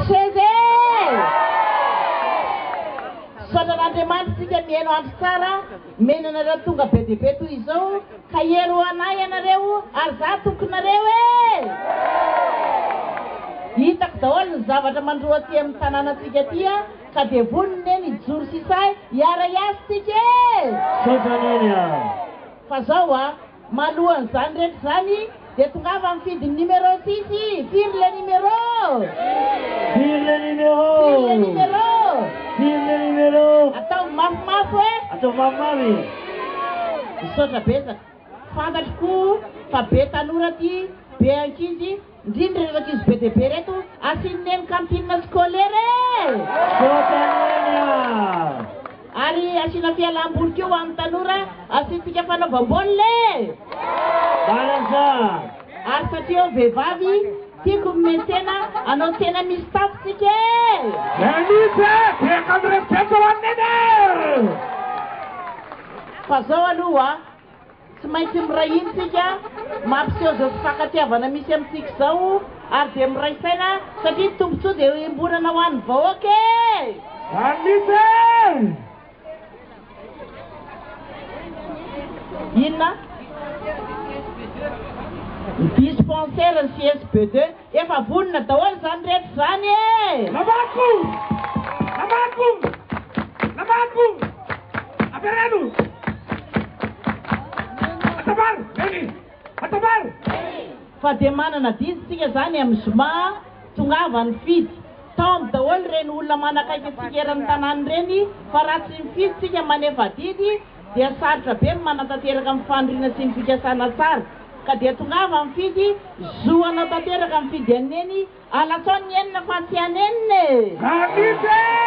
Seza e! Misaotra an'Andriamanitra isika mihaino andro tsara, mena anareo tonga be dia be toy izao, ka hery ho anay ianareo ary za tokinareo e! Hitako daholo ny zavatra mandroa aty amin'ny tanànantsika aty a, ka dia vonona neny hijoro sy sahy hiara-hiasa tsika e! Misaotra neny a! Fa zao a, Malohan'izany rehetra izany dia tongava mifidy ny numéro six, firy le numéro? Firy le numéro? Firy le numéro? Firy le numéro? Ataovy mafimafy hoe. Ataovy mafimafy. Misaotra betsaka. Fantatro koa fa be tanora aty, be ankizy. Ndrindra ireto ankizy be dia be ireto asian'i Neny cantine scolaire e! Misaotra Neny a! Ary asiana fialam-boly koa ho an'ny tanora, asiantsika fanaovam-baolina e! Balance! Ary satria eo vehivavy, tiako ny miantsena, hanao tsena misy tafo tsika e! Zay mihitsy e! Tehaka mireporepotra ho an'i Neny e! Fa zao aloha Tsy maintsy miray hina isika, mampiseho izao fifankatiavana misy amintsika izao ary dia miray saina satria ny tombontsoa dia iombonana ho an'ny vahoaka e! Zany mihitsy e! Inona? Ny dispensaire, ny CSB deux, efa vonona daholo izany rehetra izany e! Namako! Namako! Namako! Avereno! Atabaro! Neny! Atabaro! Fa dia manana adidy tsika zany amin'ny zoma tongava nifidy. Taomy daholo ireny olona manakaiky antsika eran'ny tanàna ireny fa raha tsy mifidy tsika manefa adidy dia sarotra be ny manatanteraka ny faniriana sy ny fikasana tsara. Ka dia tongava mifidy, zo anao tanteraka mifidy an'i Neny, alatsao ny enina fa tsy hanenina e! Zany mihitsy e!